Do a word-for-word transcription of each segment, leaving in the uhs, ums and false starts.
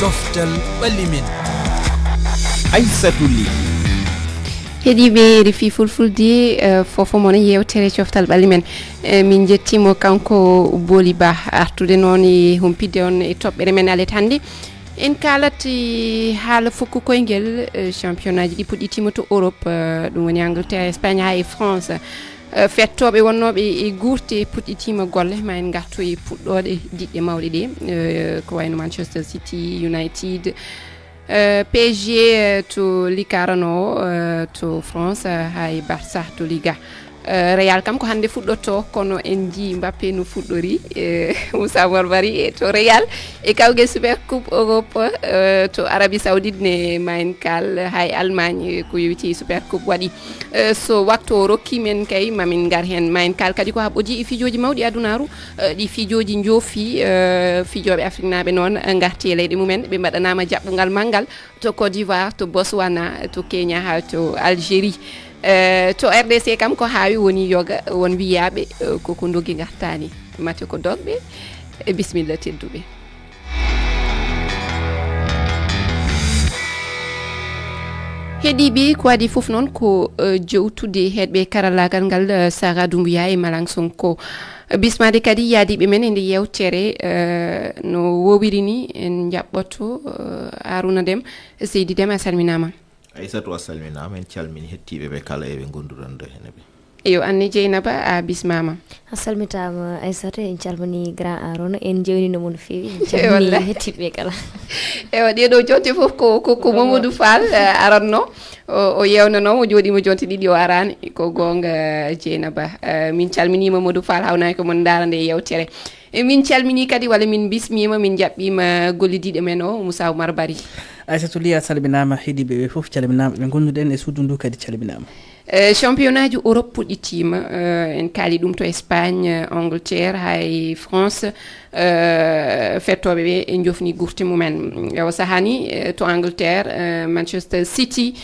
Coftal ɓalli men. Aissatou Ly. Heɗiiɓe R F I Fulfulde, eh, fofo mon yeewtere coftal ɓalli men. Eh, min njettiimo kanko Booli Ba artude noon e humpitde on e toɓɓere men alet hannde. En kaalat, eh, haala fukku koyngel, eh, championnat ji ɗi puɗɗitiima to Europe, eh, ɗum woni Angleterre, Espagne haa e France. Eh, fettooɓe wonnooɓe e guurte puɗɗitiima golle, ma en ngartu e puɗɗooɗe diɗɗe mawɗe ɗe, eh, ko wayno Manchester City, United, eh, P S G, eh, to Ligue arano, eh, to France, eh, haa e Barça to Liga. Eh, Real kam ko hannde fuɗɗotoo, kono en njii Mbappé no fuɗɗori, eh, Moussa Oumar Barry, eh, to Real, e kawgel Super Coupe Europe, eh, to Arabie Saoudite ne ma en kaal, haa e Allemagne, eh, ko yowiti Super Coupe waɗi. Eh, so waktu o rokki men kay, ma min ngar heen. Ma en kaal kadi ko haɓɓodii e fijooji mawɗi adunaaru, eh, ɗi fijooji njoofi, eh, fijooɓe Afriknaaɓe noon, eh, ngarti e leyɗe mumen, ɓe mbaɗanaama jaɓɓungal manngal to Côte d'Ivoire, to Botswana, to Kenya, haa to Algérie. Eh, to R D C kam ko haawi woni yoga, won wiyaaɓe, eh, koko ndoggi ngartaani. Mate ko dogɓe, e bismilla tedduɓe. Heɗiiɓe, ko adii fof noon ko, eh, jewtude heɗɓe karallaagal ngal, eh, Sara Doumbouya e Malang Sonko. Bismaade kadi yaadiiɓe men e nde yeewtere, eh, no woowiri ni en njaɓɓoto, eh, Arouna Deme, Seydi Deme a salminaama. Aissatou a salminaama, en calmini heɗtiiɓe ɓe kala e ɓe ngonduɗon ɗo hene ɓe. Eyo, anne Dieynaba, a bismaama. A salmitaama, Aissatou, en calmini grand Arona, en njewnino mo no feewi, en calmini heɗtiiɓe kala. Ewa, ɗee ɗoo jonte fof ko, ko, ko Mamadou Fall, eh, aranno. O, o yeewnanoo mo, jooɗiima jonte ɗiɗi o araani. Ko goonga, Dieynaba. Eh, min calminii Mamadou Fall, hawnaaki ko mon ndaara nde yeewtere. E min calminii kadi, walla min bismiima, min njaɓɓiima gollidiiɗo men o, Moussa Oumar Barry. Aissatou Ly, a salminaama, heɗiiɓe ɓe fof calminaama, ɓe ngonduɗen e suudu ndu kadi calminaama. Eh, championnat ji Europe puɗɗitiima, eh, en kaali ɗum to Espagne, eh, Angleterre, haa e France, eh, fettooɓe ɓe e njofni gurte mumen. E o sahaa ni, eh, to Angleterre, eh, Manchester City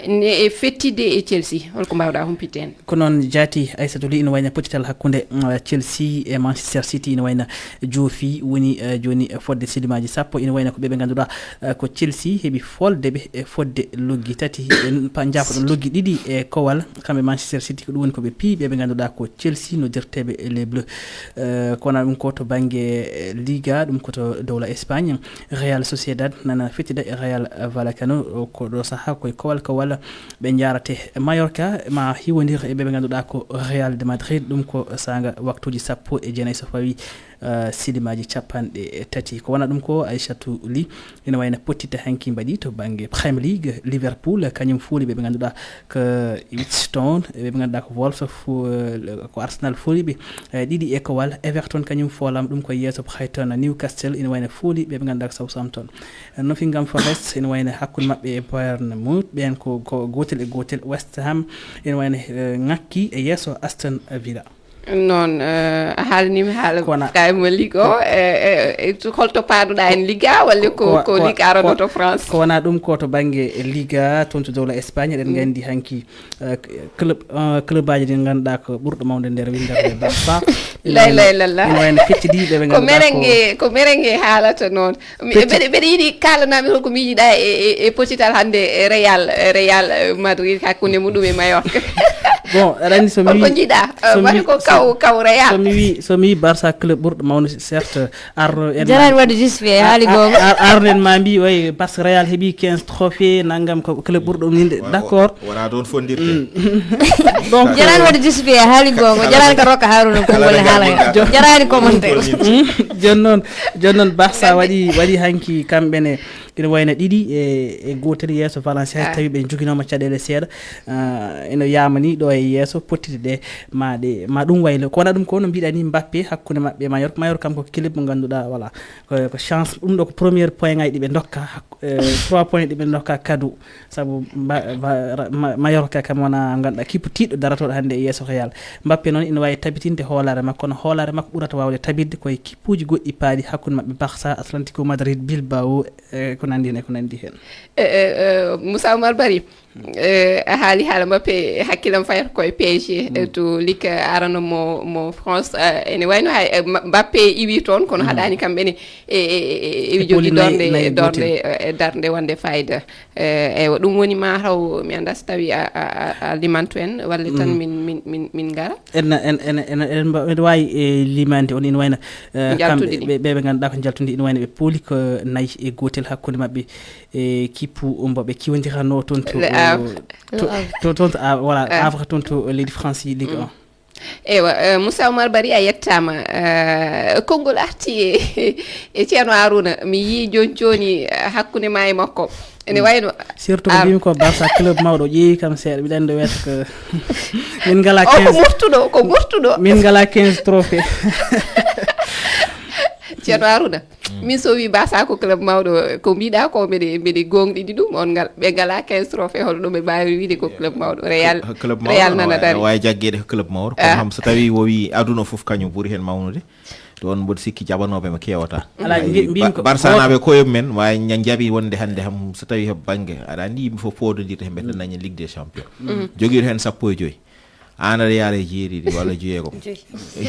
ne e fettide e Chelsea. Holko mbaawɗaa humpitde en? Ko noon jaati, Aissatou Ly, ina wayno pottital hakkunde, mm, Chelsea e Manchester City ina wayno joofi, woni, eh, jooni, eh, fodde silimaaji sappo, ina wayno ko ɓe ɓe ngannduɗaa, eh, ko Chelsea heɓi folde ɓe e fodde loggi tati, en pa-, njaafoɗon loggi ɗiɗi e kowal, kamɓe Manchester City, ko ɗum woni ko ɓe piyi ɓe ɓe ngannduɗaa ko Chelsea noddirteeɓe les Bleus. Eh, kono ɗum ko to bannge, eh, Liga, ɗum ko to dowla Espagne, Real Sociedad nana fettida e Real Vallecano, ko ɗo sahaa koye kowal kowal ɓe njaarate. Mallorca ma hiwondir e ɓe ɓe ngannduɗaa ko Real de Madrid, ɗum ko saanga waktuuji sappo e jeenayi so fawii, eh, silimaaji capanɗe tati. Ko wona ɗum ko Aissatou Ly, ina wayno pottitte hanki mbaɗi to bannge Premier League, Liverpool, kañum fuuli ɓe ɓe ngannduɗaa ko Ipswich Town, ɓe ɓe ngannduɗaa ko Wolves fu-, eh, ko Arsenal fuuli ɓe, eh, ɗiɗi e kowal. Everton kañum foolam ɗum ko yeeso Brighton. Newcastle ina wayno fuuli ɓe ɓe ngannduɗaa ko Southampton. Nottingham Forest ina wayno hakkunde maɓɓe e Bournemouth, ɓeen ko, ko gootel e gootel. West Ham ina wayno, eh, ŋakki e yeeso Aston Villa. Noon, eh, a haalniima haala Premier League o, eh, eh, eh, holto paaduɗaa en Liga, walla ko, ko, ko Liga arano to France? Ko wona ɗum ko to bannge Liga, toon to dowla Espagne, eɗen nganndi hanki, eh, club, eh, club aji ɗi ngannduɗaa ko ɓurɗo mawde nder winndere Barça. Lay, lay, lalla. Ina wayno feccidi ɓe ɓe ko ngannduɗaa ko merengue, ko merengue haalata noon. Mi, mbeɗa, mbeɗa yiɗi kaalanaa mi holko miijiɗaa e, e, e pottital hannde e Real, e Real, eh, Madrid hakkunde muɗum e Mallorca. Bon, aɗa anndi so mi holko njiɗaa? Eh, so mi, ko kaw, so, kaw Real. So mi wi, so mi wi Barça club ɓurɗo mawnude, certes, arno en jaraani waɗde justifié, haali goonga. Ar-, ar-, arno en ma mbi, oy, parce que Real heɓi quinze trophée, nanngam ko club ɓurɗo ɗum ninde. Wa-, d'accord. Wona toon fondirte. Mm. Donc, jaraani waɗde justifié, haali goonga. Jaraani ko Rokka Haruna Konngol haalata. Jaraani commentaire. Mm. Jooni noon, jooni noon Barça waɗi, waɗi hanki kamɓe ne, ina wayno ɗiɗi e, e gootel yeeso Valencia, tawi ɓe njoginooma caɗeele seeɗa. Ah, ina yamani ɗo e yeeso pottite ɗe, ma ɗe, ma ɗum waylo. Ko wona ɗum ko no mbiɗa ni Mbappé hakkunde maɓɓe e Mallorca. Mallorca kam ko club mo ngannduɗaa, voilà, ko, ko chance. Ɗum ɗo ko premier point ngaji ɗi ɓe ndokka, hak-, eh, trois points ɗi ɓe ndokka cadeau. Sabu mba-, mba-, ra-, ma-, Mallorca kam wona ngannduɗaa kipu tiiɗɗo darotooɗo hannde e yeeso Real. Mbappé noon ina waawi tabitinde hoolaare makko, kono hoolaare makko ɓurata waawde tabitde koye kippuuji goɗɗi paaɗi hakkunde maɓɓe Barça, Atlético Madrid, Bilbao, e ko nanndi heen e ko nanndi heen. Eh, eh, eh, Moussa Oumar Barry, eh, a haali haala Mbappé, hakkilam fayata ko e P S G, eh, to ligue arano mo, mo France, eh, ene wayno hay, eh, Ma-, Mbappé iwi toon, kono haɗaani kamɓe ne e, e, e, e, e E mijoji poli nayi, dornde, nayi dornde, gotel. Eh, e darnde wonde fayida. Eh, eywa, ɗum woni ma taw, mi anndaa so tawi a, a, a, a limantu en, walla tan min, min, min, min ngara. En, en, en, en, en mba-, eɗen waawi, eh, limande on, ina wayno, eh, Njaltudi kamɓe, ɗi. Ɓe, ɓe, ɓe ngannduɗaa ko njaltudi, ina wayno ɓe pooli ko nayi e gootel hakkunde maɓɓe e kippu mbo ɓe kiwondirano toon to, Le Havre. To, to, toon to, ah, voilà, Ah. Havre toon to leydi France, Ligue un. Eywa, eh, Moussa Oumar Barry, a yettaama. Eh, konngol arti e, e Ceerno Harouna. Mi yii jooni jooni, eh, hakkunde ma e makko. Ene wayno Surtout ko ar- mbimi ko Barça club mawɗo, ƴeewi kam seeɗa, mbiɗa anndi o wiyata ko min ngala O ko quinze, murtuɗo, ko murtuɗo. Min ngala quinze trophée. Ceerno Harouna, min so wi Barça ko club mawɗo, ko mbiɗa ko mbeɗe, mbeɗe gonɗini ɗum, on ngal, ɓe ngala quinze trophée, hono ɗum ɓe mbaawi wiide ko club mawɗo. Real, Club mawɗo Real no nana wa-, dari. Waawi jaggeede ko club mawɗo. Kono Ah. Ham so tawi o wi aduna fof kañum ɓuri heen mawnude. Ɗoon mboɗo sikki jaɓanooɓe mo keewata. Alaa, Ay, mbi-, mbimi Ba-, ko Barça gooto. Naaɓe koye men, waawi ña-, njaɓi wonde hannde ham so tawi he bannge, aɗa anndi yimɓe fof poodondirta he mbedda naña Ligue des Champions. Jogiiɗo heen sappo e joyi. Aan aɗa yaara e jeeɗiɗi walla jeegom. Joyi.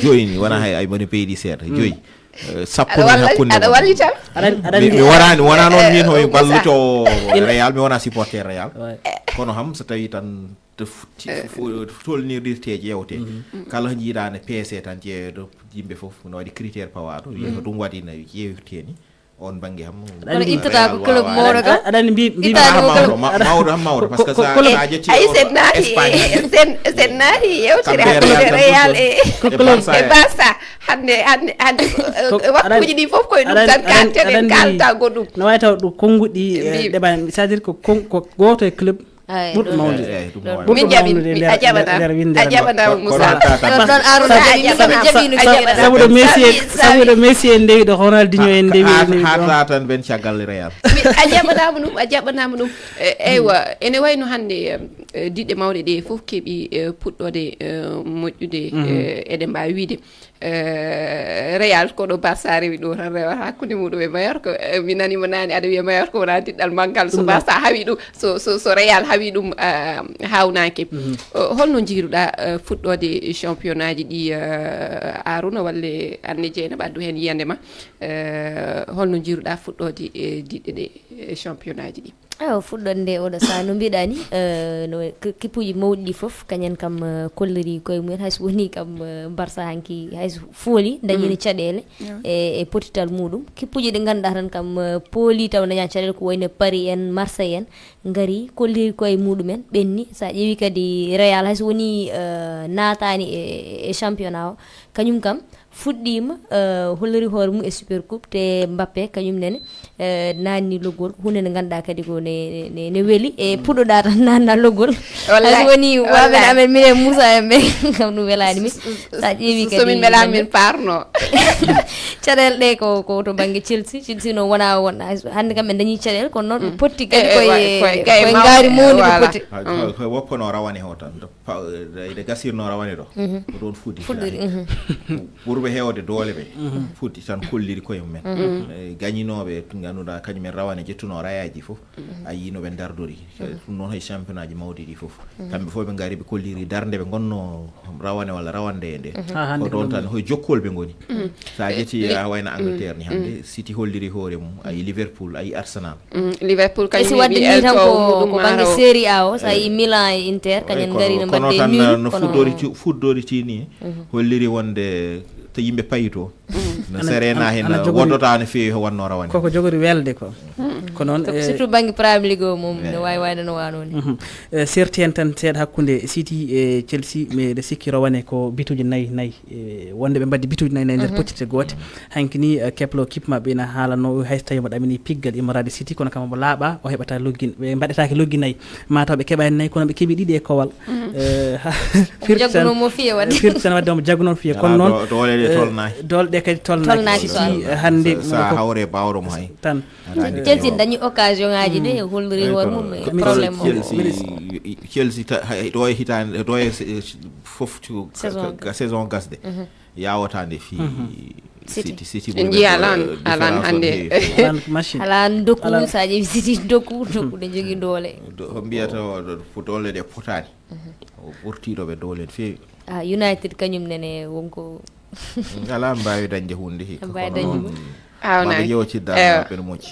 Joyi ni, wona hay, ay, moni peyɗi seeɗa. Joyi. Eh, sappo Aɗa noon walla-, hakkunde aɗa mon. Wallita? Aɗa, aɗa Mi, anndi mi waraani, wonaa noon min homi Moussa. Balluto Real, mi wonaa supporter Real. Ouais. Kono ham so tawi tan to futti, fo-, tolnirdirte ƴeewte. Kala njiiɗaa ne peese tan ƴeewe ɗo yimɓe fof no waɗi critère pawaaɗo, wiya ko ɗum waɗi no ƴeewirte ni. On bannge ham. Kono ittata ko club mawɗo kam. Aɗa anndi mbi-, mbi-, Ittata ko mawɗo, club ma-, mawɗo ham mawɗo, parce que ko, ko, sa, ko club sa ƴetti Ay, sen naati, Espagne, sen, sen naati yewtere Kamɓe hakkunde Real Real Madrid e, Ko club. E Barça. Hannde, hannde, hannde, Ko, eh, waktuuji aɗa ɗi fof koye ɗum aɗa tan aɗa kalten, aɗa en anndi kaalta ko ɗum. No waawi taw ɗum konnguɗi, eh, Mbi- ɗeɓani. C'est-à-dire ko kon-, ko gooto e club Ay, ɓurɗo ɗum. Mawnude. Eyi, eyi, ɗum Ɓurɗo mawnude. Min jaɓi, mawnude mi, nder, a jaɓataa. Nder winndere Moussa. Kono, kono hatta tan. Ɗon, ɗon Arouna Jaɓi, jaɓi, jaɓi, jaɓi, jaɓi, jaɓi. Sabu ɗo Messi en, Sawi, sabu ɗo Messi en ndewi ɗo, Ronaldinho en ndewi, Ha-, ndewi ɗo. Hatta tan ɓen caggal Real. Mi, a jaɓanaama ɗum, a jaɓanaama ɗum. E, eywa, ene wayno hannde, em, e, diɗɗe mawɗe ɗe fof keɓi, e, puɗɗoode, e, moƴƴude, e, eɗen mbaawi wiide. Eh, Real ko ɗo Barça rewi ɗo tan rewata hakkunde muɗum e Mallorca. Eh, mi nani mo nani aɗa wiya Mallorca wona diɗɗal manngal. So Barça hawi ɗum, so, so, so Real hawi ɗum, eh, hawnaki. Eh, holno jiiruɗa, eh, fuɗɗode championnat ji ɗi, eh, Arouna, walla Anne Dieynaba, addu hen yiyande ma? Eh, holno jiiruɗa fuɗɗode, eh, diɗɗe ɗe, eh, championnat ji ɗi? Awa, fuɗɗode nde oɗo saha, no mbiɗa ni, eh, no, k-, kippuji mawɗi ɗi fof, kañen kam, eh, kolliri koye mumen, hay so woni kam, eh, Barça hanki, hay so fooli, dañino caɗeele e, e potital muɗum. Kippuji ɗi ngannduɗaa tan kam, eh, pooli taw daña caɗeele ko wayno Paris en, Marseille en, ngari, kolliri koye muɗumen, ɓenni. Sa ƴeewi kadi Real, hay so woni, eh, naatani e, e championnat o, kañum kam, fuɗɗiima, eh, holliri hoore mum e Super Coupe, te Mbappé kañum nene, eh, naanni loggol, ko huunde nde ngannduɗaa kadi ko ne, ne, ne weli, e puɗɗoɗaa tan naanna loggol. Wallahi. Hay so woni wallahi. Waaɓe amen, minen Moussa en ɓe, kam ɗum welaani min. Sa ƴeewi so kadi min welaani min parno. Caɗeele ɗe ko, ko to bannge Chelsea, Chelsea noon wona, wona, hannde kam ɓe dañi caɗeele, kono noon ɓe potti kadi koye, koye ngaari mawndi ɓe potti. Hay, hay, hay woppono rawane o tan. Pa-, eh, ene gasirno rawane ɗo. Ko ɗon fuɗɗi fuɗɗori, fitande. Ɓurɓe heewde doole ɓe. Fuɗɗi tan kolliri koye mumen. Eh, gañinooɓe, ngannduɗaa, kañumen rawane ƴettuno rayaji fof. A yii no ɓe ndardori. Ɗum noon hay championnat ji mawɗi ɗi fof. Kamɓe fof ɓe ngari ɓe kolliri darnde ɓe ngonno rawane walla rawande e nde. Haa hannde ko ɗon tan, hoy jokkol ɓe ngoni. Sa ƴetti a wayno Angleterre ni hannde, City holliri hoore mum, ayi Liverpool, ayi Arsenal. Mm, Liverpool kañum e si wadde ni tan ko, ko bannge Serie A o, so a yii Milan e Inter, kañum ngari no mbaɗde nul, no fuɗɗori ti-, fuɗɗori ti ni, holliri wonde to yimɓe payi to. No serena heen, woddota no feewi, ko wanno rawane. Koko jogori welde ko. Ko noon, surtout bannge Premier League o mum, no waawi wayde no waano ni. Eh, serti heen tan seeɗa hakkunde City e Chelsea, mbeɗa sikki rawane ko bituuji nayi, nayi. E, wonde ɓe mbaɗdi bituuji nayi nayi nder poccite goote. Hanki ni, eh, keplo kip maɓɓe ina haalano, hay so tawi mbaɗa mini piggal immorade City, kono kam mo laaɓa, o heɓata loggi, ɓe mbaɗetaake loggi nayi. Mataw ɓe keɓani nayi, kono ɓe keɓi ɗiɗi e kowal. Eh, ha, firti tan, jagguno mo fiye wadde. Firti tan wadde omo jagguno fiye, kono noon, doole ɗe tolnaaki. Doole ɗe kadi tolnaaki. Tolnaaki. City, eh, hannde sa hawre bawɗo mo hay. Tan. Chelsea dañi occasion ngaji de, holliri hoore mum e problème o. Chelsea, Chelsea ta-, hay, ɗo e hitaande, ɗo e se-, fof cu-, saison gasde. Yawataande fii City. City, City en ɓuri njii ɓe alan, do-, alan différence on hannde. Heewi. Alan machine. Alan doku, alan. Sa ƴeewi City doku, doku ɗe njogii doole. Do-, ko mbiyata o, do-, ko doole ɗe potaani. O ɓurtiiɗo ɓe doole no feewi. Ah, United kañum nene wonko. Alaa mbaawi dañde huunde he. Mbaawi dañde huunde. Maa ɓe ƴeewa ciddaade maɓɓe no moƴƴi.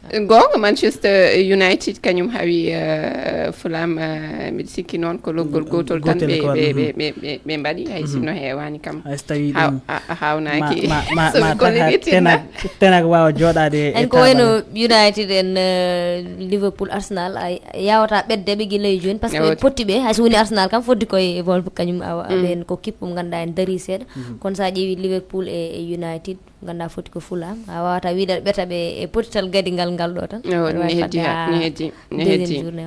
Goonga, Manchester United kañum hawi, eh, Fulham, eh, mbiɗa sikki noon ko loggol gootol tan ɓe, ɓe, ɓe, ɓe, ɓe mbaɗi, hay sinno heewaani kam. Hay so tawii ɗum haawnaaki. Ma, ma, ma, ma Tenak, Tenak waawa jooɗaade e en ko wayno United en, eh, Liverpool, Arsenal, a yaawataa ɓetde ɓe gila e jooni, par ce que ɓe potti ɓe, hay so woni Arsenal kam foddi koye Wolves kañum, awa, ɓeen ko kippum ngannduɗaa en darii seeɗa. Kono so a ƴeewi Liverpool e, e United, ngannduɗaa foti ko Fulham, a waawataa wiide aɗa ɓeta ɓe e pottital gadigal ngal ɗo tan. Awa, aɗa waawi ne heddi fadde ha, haa ne heddi, ne heddi. Deuxième journée,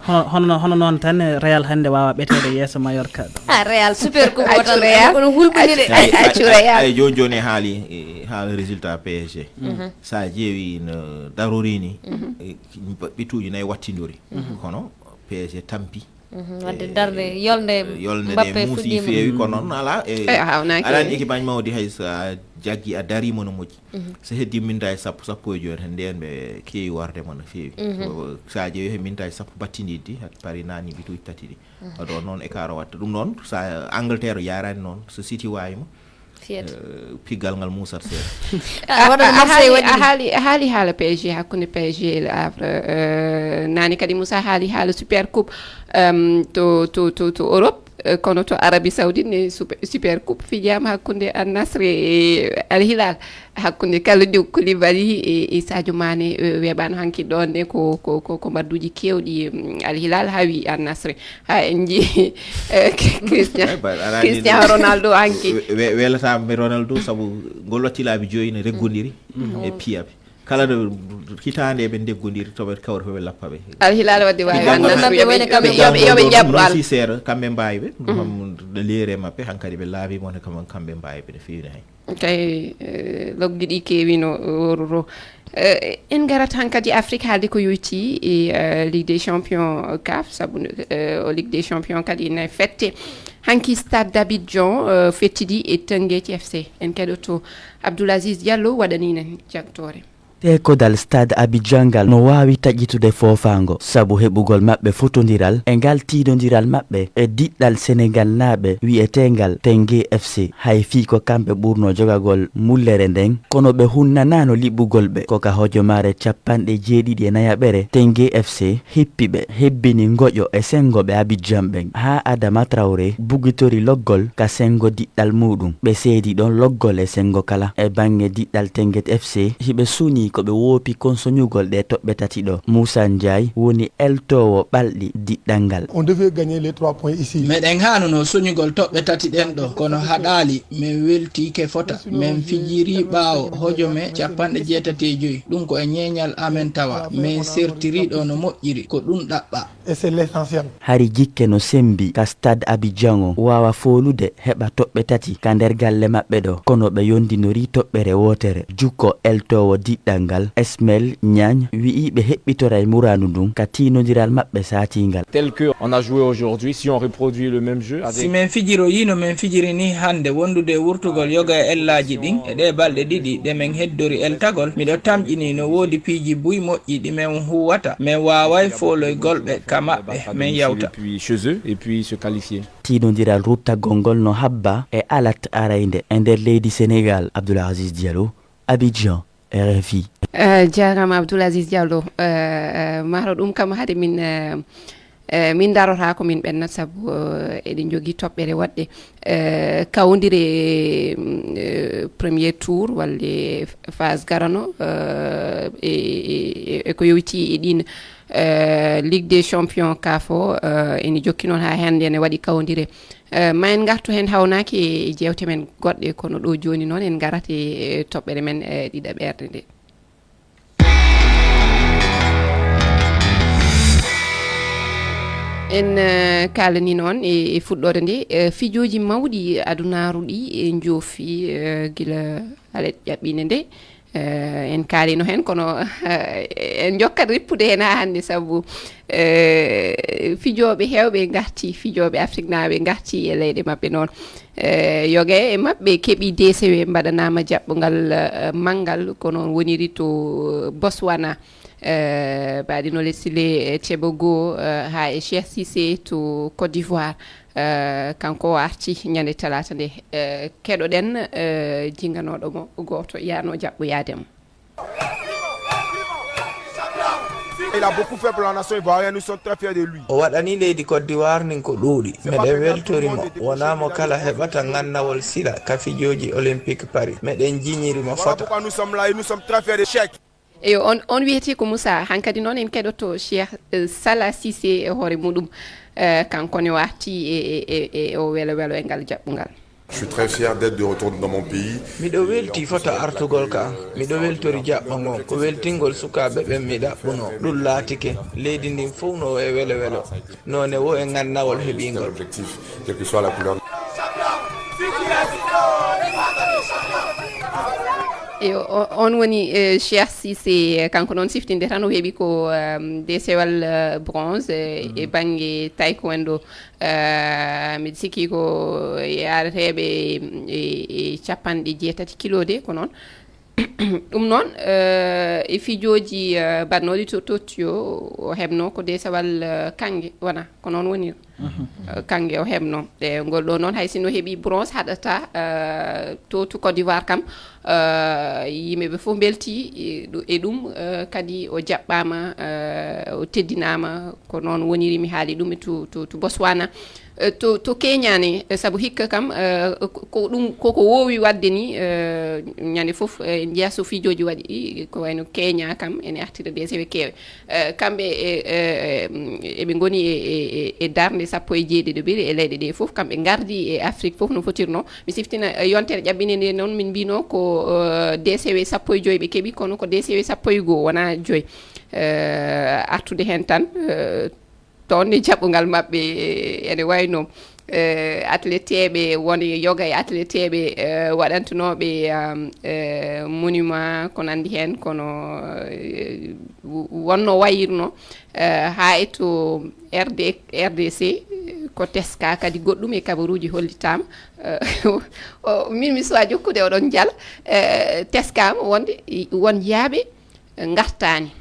hono, hono, hono noon tan, eh, Real hannde waawa ɓeteede yeeso Mallorca ɗo. Ah, Real super coupe o tan, kono hulɓinire. Accu Real. Ay, jooni jooni haali, eh, haala résultat P S G. Sa ƴeewi no darori ni, eh, bituuji nayi wattindori. Kono P S G tampi. Wadde darde, yolnde, yolnde nde Mbappé muusi feewi, kono noon alaa, e, alaa ni équipe aji mawɗi, hay so a jaggi, a dariima no moƴƴi. So heddii mintaji sappo, sappo e jooni, heen ndeen ɓe keewi warde mo no feewi. Ko, so a ƴeewi he mintaji sappo battindiɗi, hat pari naani bituuji tati ɗi. Waɗi on noon écart o watta. Ɗum noon, so Angleterre o yaaraani noon, so City waawi mo, fiyata. Eh, piggal ngal muusat seeɗa. Ah, waɗa no a Marseille haali, waɗi a ɗum. Haali, a haali haala P S G, hakkunde P S G e Le Havre, eh, naane kadi Moussa haali haala Super Coupe, em, to, to, to, to Europe, eh, kono to Arabie Saoudite ne Super, Super Coupe fijaama hakkunde Al Nassr e Al Hilal, hakkunde Kalidou Koulibaly e, e Sadio Mané, eh, weeɓaano hanki ɗoon ne ko, ko, ko, ko mbadduuji keewɗi, em, Al Hilal hawi Al Nassr. Ha en njii, eh, Christian, eh, ba-, aɗa anndi Cristiano ɗum. Ronaldo hanki. We-, we-, welataama mi Ronaldo, sabu ngol watti laabi joyi ne reggondiri e piyaɓe. Kala ɗo hitaande eɓe ndeggondiri, to ɓe kawri fof ɓe lappa ɓe. Al Hilal wadde waawi Al Nassr, yo ɓe, yo ɓe, yo ɓe, yo ɓe jaɓru Al. Muusi seeɗa, kamɓe mbaawi ɓe. Ɗum kam, leere maɓɓe, hankadi ɓe laabi mo ne kam, kamɓe mbaawi ɓe no feewi no hay. Kay, eh, loggi ɗi keewi no woruro. Eh, en ngarat hankadi Afrique haalde ko yoyti e, eh, Ligue des Champions, eh, caf, sabu, eh, o Ligue des Champions kadi ne fette. Hanki Stade d'Abidjan, eh, fettidi e Teungueth F C. En keɗoto Abdoulaziz Diallo waɗani en jagtoore. Teekodal Stade Abidjan ngal no waawi taƴitude foofaango sabu heɓugol maɓɓe fotondiral e ngal tiindondiral maɓɓe e diɗɗal Senegaalnaaɓe wiyeteengal Teungueth F C. Hay fii ko kamɓe ɓurnoo jogagol mullere nden, kono ɓe hunnanaano liɓugol ɓe. Ko ka hojomaare capanɗe jeeɗiɗi e nayaɓere Teungueth F C hippi ɓe, hebbini ngoƴo e senngo ɓe Abidjan ɓen, haa Adama Traoré bugitori loggol ka senngo diɗɗal muuɗum. Ɓe seedi ɗon loggol e senngo kala. E baŋŋe diɗɗal Teungueth F C, hiɓe sunii ko ɓe woopi kon soñugol ɗee toɓɓe tati ɗoo. Moussa Ndiaye woni eltoowo ɓalɗi diɗɗal ngal. On devait gagner les trois points ici. Meɗen haanunoo soñugol toɓɓe tati ɗen ɗoo, kono haɗaali. Min weltii ke fota. Min fijirii ɓaawo hojome capanɗe jeetati e joy. Ɗum ko e ñeeñal amen tawa. Min sertirii ɗoo no moƴƴiri. Ko ɗum ɗaɓɓaa. Et c'est l'essentiel. Hari jikke no sembi ka Stade Abidjan o waawa foolude heɓa toɓɓe tati ka nder galle maɓɓe ɗoo, kono ɓe yondinorii toɓɓere wootere. Jukko eltoowo diɗɗal ngal, Esmel Ñaañ, wi'i ɓe heɓɓitoray muraadu ndun ka tiindondiral maɓɓe saatiingal. Tel que on a joué aujourd'hui, si on reproduit le même jeu avec... Si min fijiroyii no min fijiri nii hannde, wondude e wurtugol yoga e ellaaji ɗin e ɗee balɗe ɗiɗi ɗe min heddori eltagol, miɗo tamƴinii no woodi piiji buy moƴƴi ɗi min huuwata, min waaway fooloygol ɓe ka maɓɓe, min yawta. Depuis chez eux et puis se qualifier. Tiindondiral ruttagol ngol no habba e alat araynde e nder leydi Senegaal. Abdoul Aziz Diallo, Abidjan, R F I. Eh, jaaraama Abdoul Aziz Diallo. Eh, eh, mahro ɗum kam hade min, eh, eh, min darota ko min ɓenna sabu, eh, eɗen njogii toɓɓere waɗde, eh, kawndire, mm, eh, premier tour walla phase garano, eh, e, e, e, e ko yowiti e ɗin, eh, Ligue des Champions caf o, eh, ene jokki noon haa hannde ene waɗi kawndire. Eh, ma en ngartu heen hawnaaki e jeewte men goɗɗe, kono ɗo jooni noon en ngarat e, eh, toɓɓere men, eh, ɗiɗaɓerde nde. En, eh, kaalani noon e, e fuɗɗoode nde, eh, fijooji mawɗi adunaaru ɗi, eh, njoofi, eh, gila alet ƴaɓɓiinde nde. Eh, en kaalino heen, kono, eh, en njokkat rippude heen haa hannde, sabu, eh, fijooɓe heewɓe ngarti, fijooɓe Afriknaaɓe ngarti e leyɗe maɓɓe noon. Eh, yoga e maɓɓe keɓi D C W, mbaɗanaama jaɓɓungal eh, manngal, ko noon woniri to eh, Botswana. Eh, mbaɗi no lesile eh, ceɓo goo eh, haa e Cheikh Cissé to Côte d'Ivoire. Eh, kanko o arti ñande talaata nde. Eh, keɗoɗen eh, jinganooɗo mo gooto, yaano jaɓɓoyaade mo. Il a beaucoup fait pour la nation ivoirienne, nous sommes très fiers de lui. O waɗani leydi Côte d'Ivoire nin ko ɗuuɗi. Meɗen weltori mo. Wonaa mo kala heɓata ngannawol sila ka fijooji Olympique Paris. Meɗen jiñiri mo fota. Pourquoi nous sommes là et nous sommes très fiers de Cheikh. Eyo, on, on wiyetee ko Moussa. Hankadi noon en keɗoto Cheikh eh, Salah Cissé e hoore muɗum. Eh, kanko ne o arti e, e, e, e o welo welo e ngal jaɓɓungal. Je suis très fier d'être de retour dans mon pays. Miɗo welti fota artugol ka. Miɗo weltori jaɓɓo ngo. Ko weltingol sukaaɓe ɓen mi ɗaɓɓuno. Ɗum laatike. Leydi ndin fof no e welo welo. Noone wo e ngannawol heɓingol. L'objectif, quelle que soit la couleur. Eyo, o- on woni eh, Cheikh Cissé, eh, kanko noon siftinde tan o heɓi ko ehm, desewal eh, bronze eh, e bannge taekwondo. Eh, miɗo sikki ko yaareteeɓe e, e capanɗe jeetati kilo de, ko noon. Ɗum noon eh, e fijooji eh, mbaɗnooɗi to Tokyo, o heɓno ko desewal eh, kannge, wona ko noon woni? Eh, kannge o heɓno. E ngol ɗo noon, hay sinno heɓi bronze haɗata eh, to to Côte d'Ivoire kam. Eh, yimɓe ɓe fof mbelti e ɗu- e ɗum. Eh, kadi o jaɓɓama, eh, o teddinama, ko noon woniri, mi haali ɗum e to, to, to Botswana. Eh, to, to Kenya ne, eh, sabu hikka kam eh, ko ko ɗum koko wowi wadde ni. Eh, ñande fof eh, en njiya so fijoji waɗi, ko wayno Kenya kam ene artira desewe kewe. Eh, kamɓe e, e, e, eɓe ngoni e, e, e, e darnde sappo e jeeɗiɗo ɓiri e leyɗe ɗe fof. Kamɓe ngardi e Afrique fof no fotirno. Mi siftina eh, yontere ƴaɓɓine nde noon, min mbino ko eh, D C W sappo e joyi ɓe keɓi, kono ko D C W sappo e goo, wona joyi. Eh, artude heen tan eh, toon e jaɓɓungal maɓɓe eh, ene wayno eh, atleteeɓe, won yoga e atleteeɓe eh, waɗantunooɓe um, eh, monument, ko nanndi heen, kono eh, w- wonno wayirno eh, haa e to R D, R D C, eh, ko teska kadi goɗɗum e kabaruuji hollitaama. Eh, o- min mi suwa jokkude oɗon njal. Eh, teskaama wonde i- won yaaɓe eh, ngartaani.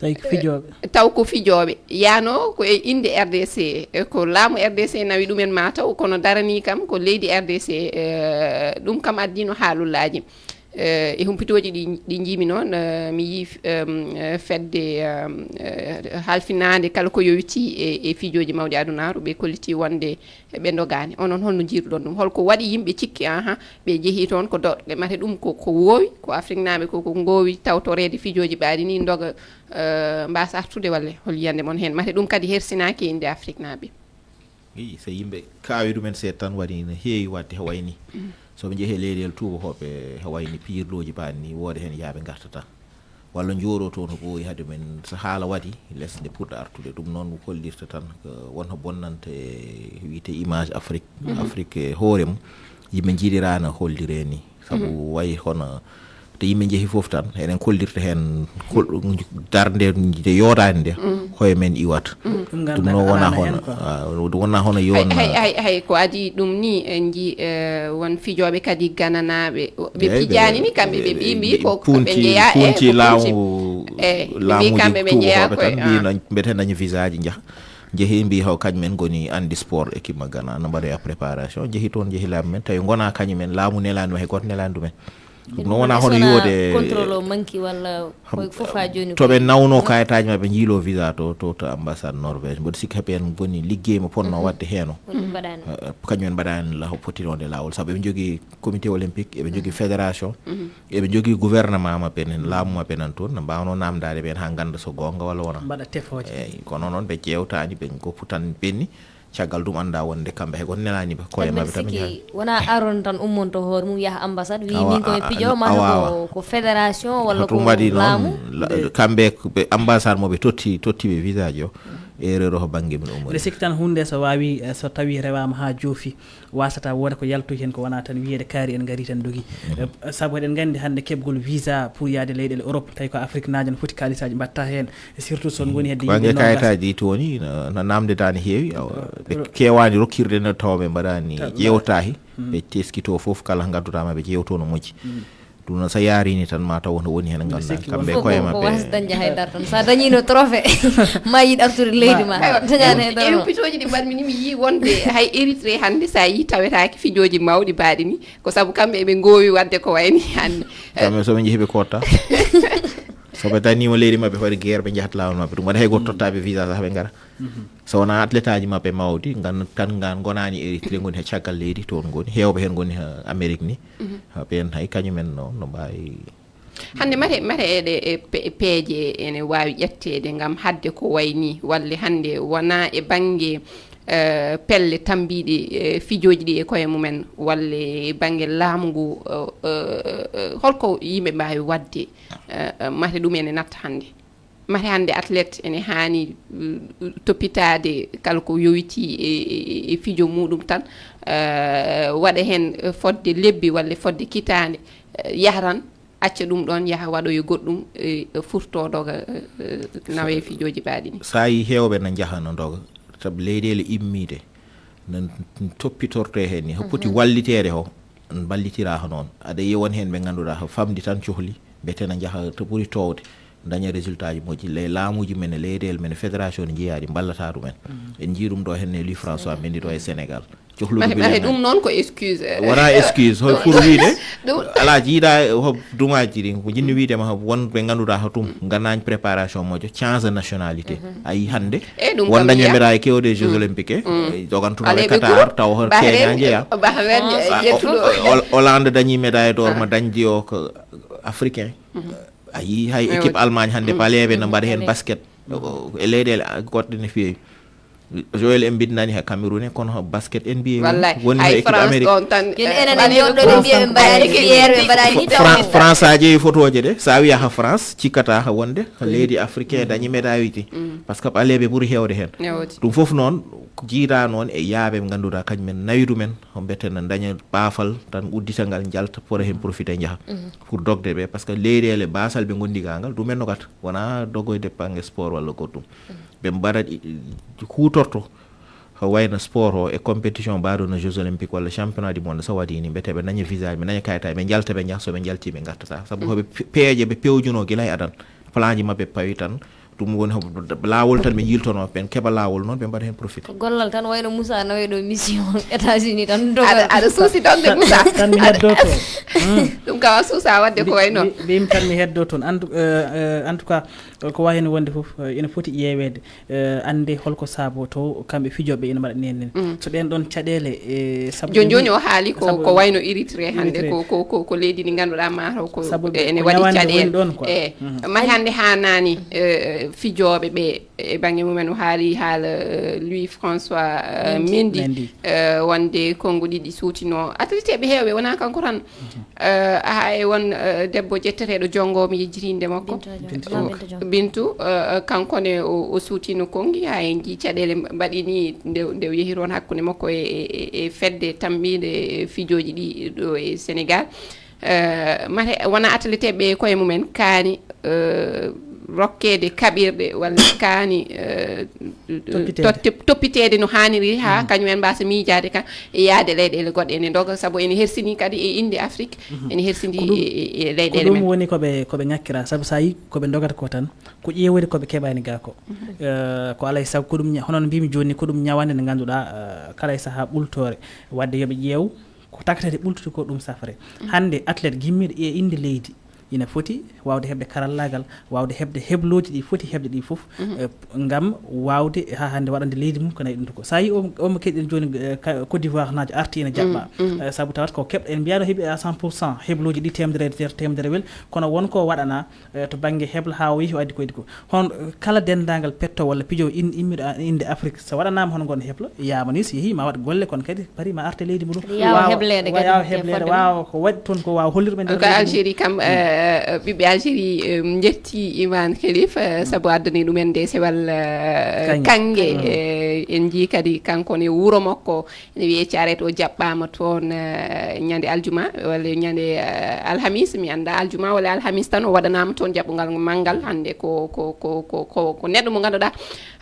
Tawi ko fijooɓe. Taw ko fijooɓe. Yano ko e innde R D C, e ko laamu R D C nawi ɗumen ma taw, kono darani kam ko leydi R D C. Eh, ɗum kam addino haalullaaji. Eh, e humpitooji ɗi, ɗi njiimi noon, eh, mi yii em, eh, fedde em, eh, halfinaande kala ko yowiti e, e fijooji mawɗi adunaaru, ɓe kolliti wonde ɓe ndogaani. Onon, holno njiiruɗon ɗum? Holko waɗi yimɓe cikki, aha, ɓe jehi toon ko doɗɗe? Mate ɗum ko, ko woowi, ko Afriknaaɓe ko, ko ngoowi tawtoreede fijooji ɓaaɗi ni, ndoga eh, mbaasa artude, walla hol yiyannde mon heen? Mate ɗum kadi hersinaaki e innde Afriknaaɓe. Ii, so yimɓe kaawi ɗumen seeɗa tan, waɗi no heewi waɗde he wayni. So ɓe njehii e leyɗeele tuubakooɓe, he wayni pijirlooji baaɗi ni, woodi heen yaaɓe ngartata. Walla njooɗo toon no ɓooyi hade men, so haala waɗi, les nde puɗɗa artude. Ɗum noon hollirta tan ko won ko bonnanta e wiyetee image Afrique. Afrique e hoore mum, yimɓe njiɗiraano holliree ni. Sabu wayi hono to yimɓe njehi fof tan, eɗen kollirta heen kol- darnde nde yootaani nde, hoye men iwata. Ɗum ɗum noon wona hono, ah, ɗum wona hono yo hay, hay, hay, hay ko adii ɗum ni, en njii eh, won fijooɓe kadi gananaaɓe, o- ɓe pijaani ni kamɓe, ɓe mbii mbii ko ko ɓe njeyaa e punti ko punti laamu, eyi, ɓe mbii laamuuji kamɓe ɓe njeyaa tuubakooɓe koye, tan, mbii ah. Nañ- mbete nañi visa ji njaha. Njehi mbii haw kañum en ngoni anndi sport, équipe ma Gana no mbaɗoya préparation, njehi toon, njehi laamu men, tawi ngona kañum en, laamu nelaani ma, hay gooto nelaani ɗumen. Ɗum noon wona hono yiwode contrôle o manki walla koye fof ha jooni to ɓe nawno kayitaaji maɓɓe, njiilo visa to to to ambassade Norvège. Mboɗo sikki heɓe en ngoni liggey mo ponno waɗde heeno. Woni mbaɗaani. Eh, kañum en mbaɗaani la foti wonde laawol, sabu eɓe njogii comité olympique, eɓe njogii fédération, eɓe njogii gouvernement maɓɓe nen, laamu maɓɓe nan toon, no mbaawno namdaade ɓeen haa ngannda so goonga walla wonaa. Mbaɗa tefooje. Eeyi, kono noon ɓe ƴeewtaani, ɓe ngoppu tan penni. Caggal ɗum annda wonde kamɓe hay gooto nelaani ɓe, koye maɓɓe tan ɓe njahi. Wona Aaron tan ummonto hoore mum yaha ambassade, wi min koye pijo, mata ko, ko fédération walla ko laamu. Ɗum waɗi noon, kamɓe ɓe ambassade mo ɓe totti, totti ɓe visa ji o. Erreur o ko bannge mum umori. Mbiɗa sikki tan huunde so waawi, eh, so tawii rewaama haa joofi, waasata wooda ko yaltoyi heen ko wonaa tan wiyeede kaari en ngarii tan ndogi. Eh, sabu eɗen nganndi hannde keɓgol visa pour yaade leyɗeele Europe, tawi ko Afriknaajo no foti kaalisaaji mbaɗta heen, surtout so on ngoni hedde yimɓe noogas. Bannge kayitaaji ɗi tooni, no, no naamnde taa ne heewi, awa, ɓe keewaani rokkirde no tawa ɓe mbaɗaani ƴeewtaahi, ɓe teskitoo fof kala ngannduɗaa ma ɓe ƴeewtoo no moƴƴi. Ɗum noon so yaarini tan ma taw no woni heen ngannduɗaa kamɓe koye maɓɓe. Ko wasde dañde haydara tan. So a dañiino trophée, ma yiɗ artude leydi ma. Aywa, dañaani haydara. Ew-, ewpitooji ɗi mbaɗmi ni mi yii wonde hay Érythrée hannde so a yii tawetaake fijooji mawɗi mbaɗi ni, ko sabu kamɓe eɓe ngoowi waɗde ko wayni hannde. Kamɓe so ɓe njehi ɓe kotta. So ɓe dañiima leydi maɓɓe hoɗe guerre ɓe njahat laawol maɓɓe. Ɗum waɗa hay gooto tottaaɓe visa saha ɓe ngara. So wonaa athlète aji maɓɓe mawɗi, ngan tan ngan ngonaani Érythrée ngoni he caggal leydi toon ngoni. Heewɓe heen ngoni he Amérique ni. Ha ɓeen hay kañumen no, no mbaawi. Hannde mate, mate eɗe, e pe-, peeje ene waawi ƴetteede ngam haɗde ko wayi nii, walla hannde wonaa e bannge, eh, pelle tammbiiɗe, eh, fijooji ɗi e koye mumen, walla e bannge laamu ngu, eh, eh, eh, holko yimɓe mbaawi waɗde, eh, eh, mate ɗum ene natta hannde? Mate hannde athlète ene haani, uh, toppitaade kala ko yowitii e, e, e fijo muɗum tan, uh, waɗa heen, uh, fodde lebbi walla fodde kitaande, uh, yaha tan, acca ɗum ɗoon, yaha waɗoya goɗɗum, uh, furto doga, uh, uh, nawa e fijooji mbaɗi ni. So a yii heewɓe na njaha no ndoga, sabu leyɗeele immiiɗe no n-, n-, toppitortee heen ni, ho poti walliteede ho, n-, mballitiraa ho noon. Aɗa yiya won heen ɓe ngannduɗaa ho famɗi tan cohli, mbete na njaha to ɓuri toowde, daña résultat ji moƴƴi. Le-, laamuuji men e leyɗeele men e fédération ne njeyaa ɗi mballata ɗumen. En njii ɗum ɗo heen e Louis François Mendy ɗo e Sénégal. Cohlude mate, mate ɗum noon ko excuse. Wonaa excuse, hoy pour wiyde, ɗum alaa jiiɗa ho dumaaji ɗi, ko jinmi wiyde ma, won ɓe ngannduɗaa ho tum, ngannaaji préparation moƴƴo, change nationalité. A yii hannde, e ɗum won kam daña médaille kewɗe e Jeux Olympiques, e, e dogantuno e Qatar, taw ho Kenya njeyaa. Bahrain, ah, o-, ƴettuɗo. O-, Hollande dañi médaille d'or ma dañdi o ko africain. A yii hay équipe Allemagne hannde, paleeɓe no mbaɗa heen basket. O, e leyɗeele, a, goɗɗe no feewi. Joël Embiid nani ha Cameroun, kono basket N B A woni, wallay, woni hay équipe France Amérique. Ɗon tan, ken, eh, enen en ɓaleeɓe yonɗo ɓe mbiya ɓe mbaɗani fier, ɓe mbaɗani Fra-, France a ƴeewi photo je de, sa wiya ha France, cikkata ha wonde leydi africain dañi médaille uji. Parce que ɓaleeɓe ɓuri heewde heen. Ɗum fof noon, ko jiida noon e yaaɓe ɓe ngannduɗaa kañum en nawi ɗumen, ko mbiyeten na daña baafal tan uddita ngal, njalta, pora heen profité njaha. Pour dogde ɓe, parce que leyɗeele baasal ɓe ngondi ga ngal, ɗumen no gata. Wona dogoyde bannge sport walla goɗɗum. Ɓe mbaɗat i-, i-, kuutorto ko wayno sport o e compétition mbaɗo no Jeux Olympiques walla championnat du monde, so waɗi ni, mbete ɓe daña visa, ɓe daña kayitaji, ɓe njalta, ɓe njaha, so ɓe njalti, ɓe ngartata. Sabu hoɓe pe-, peeje ɓe pewjuno gila e adan. Plan ji maɓɓe pawi tan. Ɗum woni hoɓe laawol tan ɓe yiltono, ɓen keɓa laawol noon, ɓe mbaɗa heen profité. Ko gollal tan, wayno Moussa nawe ɗo mission États-Unis tan, doga. Aɗa, aɗa suusi dogde, Moussa. Tan mi heddo to. Ɗum kam a suusa waɗde ko wayno. Mbi-, mbi-, mbimi tan mi heddo toon. En tout, euh, euh, en tout cas, ko wayi heen wonde fof, euh, ina foti ƴeeweede. Eh, annde holko saabo to kamɓe fijooɓe ina mbaɗa nen nen. So ɗen ɗon caɗeele, eh, sabu jooni jooni o haali ko, ko wayno Érythrée hannde, Érythrée. Ko, ko, ko, ko leydi ndi ngannduɗaa ma taw ko, sabu ene ko waɗi ñawannde woni caɗeele. Ɗon quoi. Eh, mate hannde haanaani, eh, fijooɓe ɓe e bannge mumen o haali haala, eh, Louis François, eh, Mendy. Mendy. Eh, wonde konnguɗi ɗi suutino. Athlèteɓe heewɓe, wonaa kanko tan. Eh, haa e won, eh, debbo ƴetteteeɗo jonngo, mi yejjitiinde makko. Bintu, Bintu, eh, kanko ne o, o suutino konngi, haa en njii caɗeele mbaɗi ni nde, nde o yehi toon hakkunde makko e, e, e, e fedde tammiinde fijooji ɗi ɗo e Senegal. Eh, mate wona athlèteɓe koye mumen kaani, eh, rokkeede kaɓirɗe walla kaani, eh, toppiteede. Totti-, toppiteede no haaniri haa kañum en mbaasa miijaade kan e yaade leyɗeele goɗɗe ene ndoga, sabu ene hersini kadi e innde Afrique, ene hersini e, e, e leyɗeele men. Ko ɗum woni ko ɓe, ko ɓe ŋakkira, sabu so a yii ko ɓe ndogata ko tan, ko ƴeewde ko ɓe keɓaani gaa ko. Eh, ko alaa e sago, ko ɗum ña-, hono no mbimi jooni, ko ɗum ñawannde nde ngannduɗaa, eh, kala e sahaa ɓultoore, waɗde yo ɓe ƴeew ko takatede ɓultude ko ɗum safre. Hannde athlète gimmiiɗo e innde leydi, ina foti waawde heɓde karallaagal, waawde heɓde heblooji ɗi foti heɓde ɗi fof, eh, ngam waawde haa hannde waɗande leydi mum ko nayi ɗum ko. So a yii o, omo keɗen jooni, eh, ka-, Côte d'Ivoire naajo arti ina jaɓɓa. Eh, sabu tawata ko keɓɗo, en mbiyaano heɓi à cent pour cent heblooji ɗi teemedere e nder teemedere wel, kono won ko waɗanaa, eh, to bannge heblo haa o yehi o addi ko addi ko. Hon, eh, kala denndaangal petto walla pijo in-, immiɗo a-, innde Afrique, so waɗanaama hono ngon heblo, yaama ni so yehi ma waɗ golle, kono kadi pari ma arte leydi mum. Yaawa hebleede kadi, yaawa hebleede, waawa ko waɗi toon ko waawa hollirɓe nder leydi mum. Algérie kam, eh, Eh, ɓiɓɓe Algérie, eh, njetti Imane Khelif, eh, sabu addani ɗumen nde sewal, eh, Kannge. Kannge. Mm. Eh, en njii kadi kanko ne wuro makko, ene wiyee Thiaret, o jaɓɓaama toon, eh, ñande aljuma walla ñande, eh, alhamis, mi annda aljuma walla alhamis tan, o waɗanaama toon jaɓɓungal manngal. Hannde ko, ko, ko, ko, ko, ko neɗɗo mo ngannduɗaa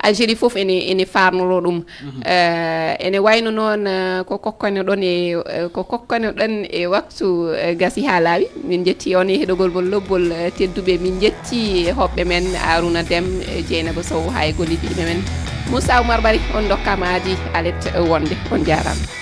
Algérie fof ene, ene faarnoroo ɗum. Mhm. Eh, ene wayno noon, eh, ko kokkano ɗon e, eh, ko kokkano ɗon e waktu, eh, gasi haa laawi. Min njetti on e heɗogol mon lobbol, eh, tedduɓe. Min njetti hoɓɓe men Arouna Deme, eh, Dieynaba Sow, haa e gollidiiɓe men. Moussa Oumar Bari, on ndokkaama aadi alet wonde. On njaaraama.